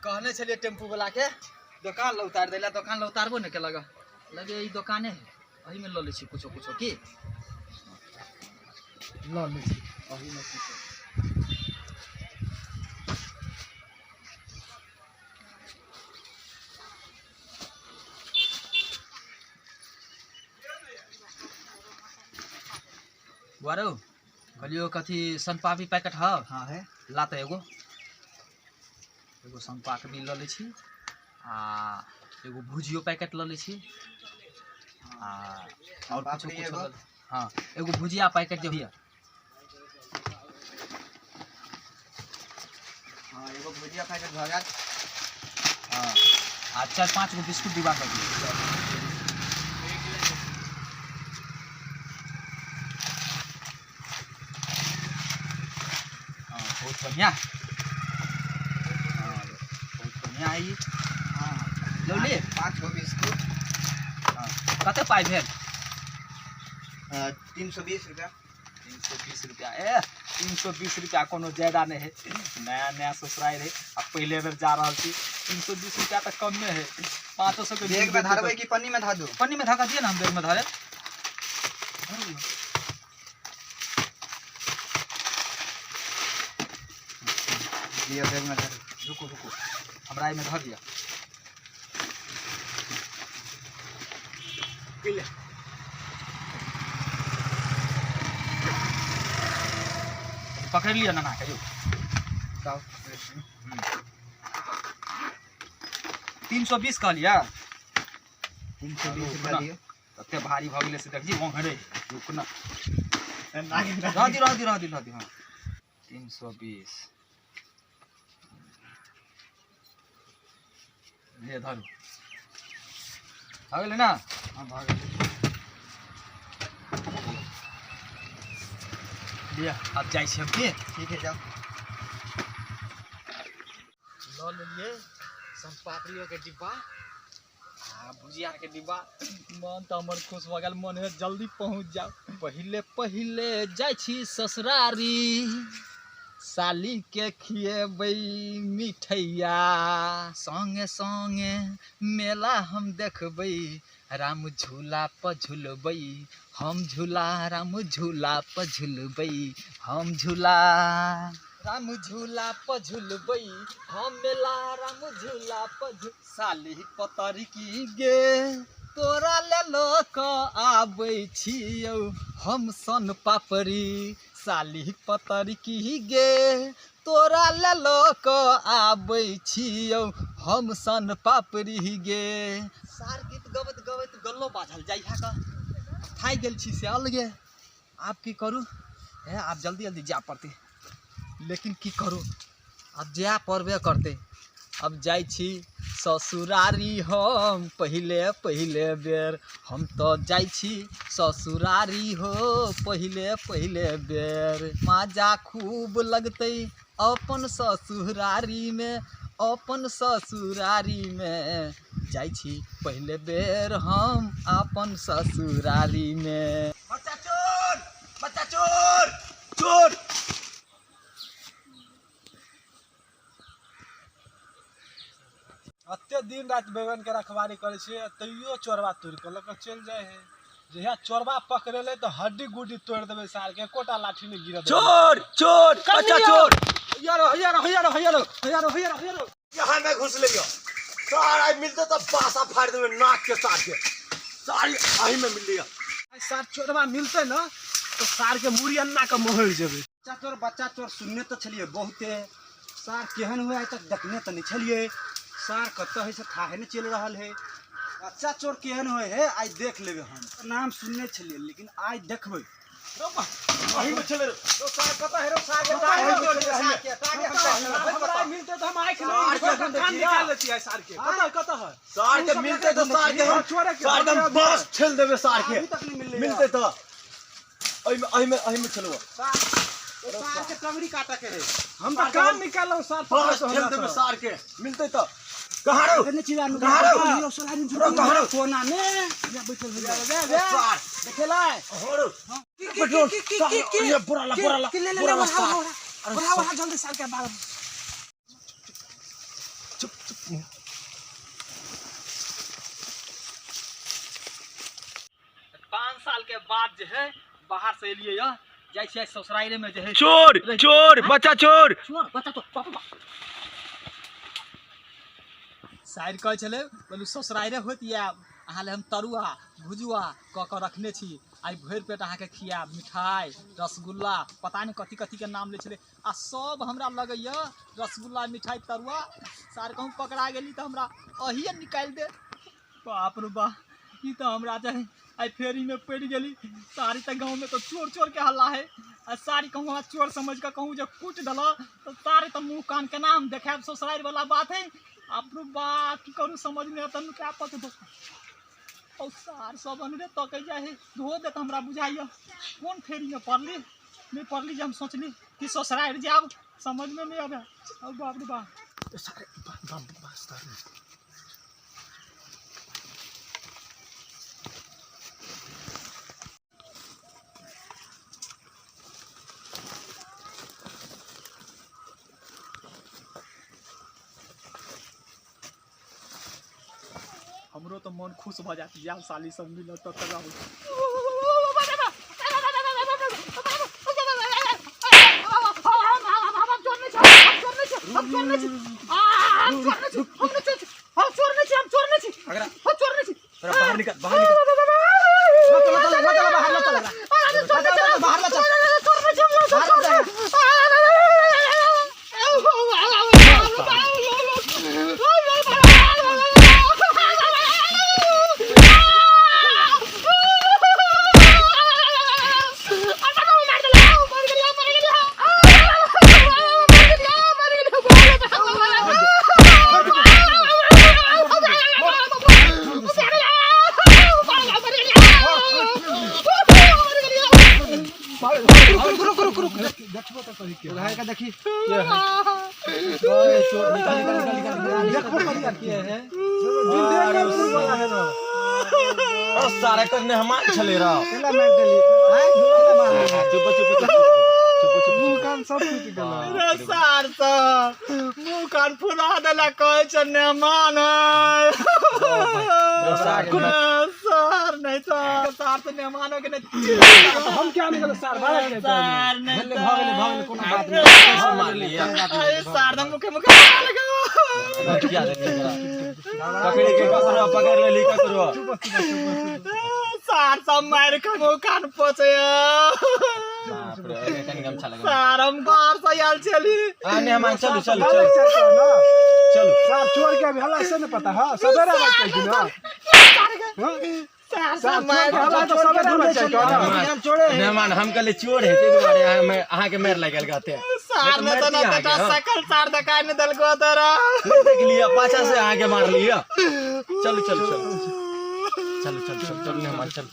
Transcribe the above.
कहने छलियै टेम्पू वाला के दोकान लग उतारि दैला, दोकान लग उतारबो नहि केलक। लगे ई दोकाने है, एहिमे लऽ लै छी कुछो कुछो, की लऽ लै छी एहिमे कुछो। बुआ रौ, कहलियौ कथी सनपापड़ी पैकेट हौ? हाँ है। ला तऽ एगो एगो सनपापड़ी लऽ लै छी, आ एगो भुजियो पैकेट लऽ लै छी, आ आओर कुछो सनपापड़ी कुछो एगो? लऽ। हाँ, एगो भुजिया पैकेट जे होइए। हाँ, एगो भुजिया पैकेट भऽ गेल। हाँ, आ 4-5 गो बिस्कुट डिब्बा दऽ दियौ। हाँ, बहुत बढ़िया। हाँ, बहुत बढ़िया है ई। हाँ। लौली। 5 गो बिस्कुट। हाँ, कते पाइ भेल? 320 रुपया। 320 रुपया। ए, 320 रुपया कोनो ज्यादा नहीं है। नया नया ससुराल है आ पहले बेर जा रहल छी, 320 रुपया तऽ कमे है। 500 के बैग में धरबै कि पन्नी में धऽ दू? पन्नी में धक्का दिए ना, हम बैग में धरे। दिअ, बैग में धरू। रुको रुको, हमरा एहिमे धर दिअ। पकड़ि लिअ नाना के यौ। तब 320 कहलियै। 320 रुपया दियौ। तते भारी भऽ गेलै से देखी ओंघरे। रुक ना, रह दी, रह दी, रह दी, रह दी। हाँ, 320 ले धरू, भऽ गेलै ना? हाँ, भऽ गेलै। लिअ, आब जाइ छी हम, की? ठीक है, जाओ। लऽ लेलियै सोनपापड़ियोके डिब्बा आ भुजियाके डिब्बा। मन तऽ हमर खुश भऽ गेल, मन है जल्दी पहुँच जाउ। पहिले पहिले जाइ छी ससुरारी, साली के खिएबै मिठैया, संगे संगे मेला हम देखबै, राम झूला पर झुलबै हम झूला, राम झूला पर झुलबै हम झूला, राम झूला पर झुलबै हम मेला, राम झूला पर झुल। साली पतरी की गे, तोरा ले लऽ कऽ आबै छियौ हम सन पापड़ी। साली पतरी की गे, तोरा ले लऽ कऽ आबै छियौ हम सन पापड़ी गे। सार गीत गबैत गबैत गल्लो बाझल जाइ है कऽ, थाकि गेल छी से अलगे। आब की करू हे, आब जल्दी जल्दी जाय पड़तै, लेकिन की करू, आब जाय पड़बे करतै। अब जाइ छी ससुरारी हम पहिले पहिले बेर, हम तऽ जाइ छी ससुरारी हो पहिले पहिले बेर। मजा खूब लगतै अपन ससुरारी में, अपन ससुरारी में जाइ छी पहिले बेर हम अपन ससुरारी में। बच्चा चोर, बच्चा चोर, चोर। एते दिन राति बैगन के रखवारी करै छियै, तैयो चोरबा तोड़ि कऽ लऽ कऽ चलि जाइ है। जहिया चोरबा पकड़ेलै तऽ हड्डी गुड्डी तोड़ि देबै सार के, एकोटा लाठी नहि गिरऽ देबै। चोर चोर, बच्चा चोर। यारो यारो यारो यारो यारो यारो यारो। यहाँ में घुस लियो सार, आइ मिलते तऽ पासा फाड़ि देबै नाक के सार के। सारी अही में मिल लियो। आइ सार चोरबा मिलतै ने तऽ सार के मुड़ी अन्ना के मोहरि जेबै। बच्चा चोर, बच्चा चोर सुनने तऽ छलियै बहुते, सार केहन हुए आइ तक देखने तऽ नहि छलियै। सार कतऽ है से थाहे नहि चलि रहल है। बच्चा चोर केहन होइ है आइ देख लेबै हम। नाम सुनने छलियै लेकिन आइ देखबै। अही में छलै। सार कतऽ है रौ? सार के हमरा मिलतै तऽ हम आँखि नहि कान निकालि लेतियै आइ सार के। कतऽ कतऽ है सार के? मिलते तऽ सार के हम चोरे के सार के हम बाँस ठेल देबै सार के। अभी तक नहि मिललै। मिलते तऽ एहिमे एहिमे एहिमे छलौ। सार के टंगरी काटऽ के है। हम तऽ कान निकाललहुँ सार। बाँस ठेल देबै सार के मिलते तऽ। कहाँ रौ? नहि चिल्ला। कहाँ रौ? रौ, कहाँ रौ? कोना ने सार देखेलै। कहाँ रौ? पेट्रोल सार, ये बुरा ला, बुरा ला, बुरा ला सार। जल्दी सार के बाल। 5 साल के बाद जे है बाहर से एलियै यऽ, जाइ छियै ससुराइरे में जे है। चोर चोर बच्चा चोर चोर बच्चा तो पापा साइड कहै छलै, बोलू ससुराइरे होइत आयब, अहाँ ले हम तरुआ भुजुआ कऽ कऽ रखने छी, आइ भरि पेट अहाँके खियाब, मिठाइ रसगुल्ला पता नहि कथी कथी के नाम लै छलै। आ सब हमरा लगैए रसगुल्ला मिठाइ तरुआ, सार कहूँ पकड़ा गेली तऽ हमरा अहिए निकालि दे। बाप रे बा, ई तऽ हमरा जे आइ फेरीमे पड़ि गेली। सारी तऽ गाँवमे तऽ चोर चोर के हल्ला है, आ सारी कहूँ हमरा चोर समझि कऽ कहूँ जे कुटि देलक तऽ सारे तऽ मुँह कान केना हम देखायब, ससुरारि वाला बात है। बाप रे बा, की करू समझ नहि आता, नुका पत और सार सब अनरे तकै जाइ है, धो देत हमरा बुझाइए। कोन फेरीमे पड़ली नहि पड़ली जे हम सोचली कि ससुरारि जायब, समझमे नहि आबै। और बाप रे बा, हमरो तो मन खुश भऽ जायत जायब साली सब मिलत तऽ रहू। बाहर निकल, बाहर निकल। देखबो तऽ कही के उघाय के देखी। निकल निकल निकल निकल। देखबो करी के है। और सारे करने हमान छले रह। केला मारि देली आँय, केला मारि देली। चुप चुप चुप चुप चुप। मुँह कान सब फूटि गेल। रे सार सब मुँह कान फुला देला, कहै छै मेहमान है। सार नहीं तो सार तो मेहमानों के नहीं। हम क्या निकल सार बारह के सार नहीं भेलै, भऽ गेलै, भऽ गेलै, कोनो बात नहि। मार लिया। अरे सार तो मुखे मुखे किया पकड़े के ककरो पकड़ लेली ककरो। सार सब मारि के मुँह कान पोछै। बाप रे, ओहिमे कनि गमछा लगा। सार हम बाहर से आयल छली। हाँ मेहमान चलू चलू चलू चलू चलू। सार चोर के अभी हल्ला से नहीं पता है, सवेरे बच्चे की ना। सार सार सब चोर मारि के हल्ला तो सवेरे बच्चे की ना। मेहमान हम कहले चोर है ताहि दुआरे अहाँ के मारि लागल कहते। सार ने तो ना बेटा सकल सार देखाय ने देलको तोरा। नहीं देख लिया, पाछा से अहाँ के मार लिया। चलू चलू चलू चलू चलू चलू चलू मेहमान चलू।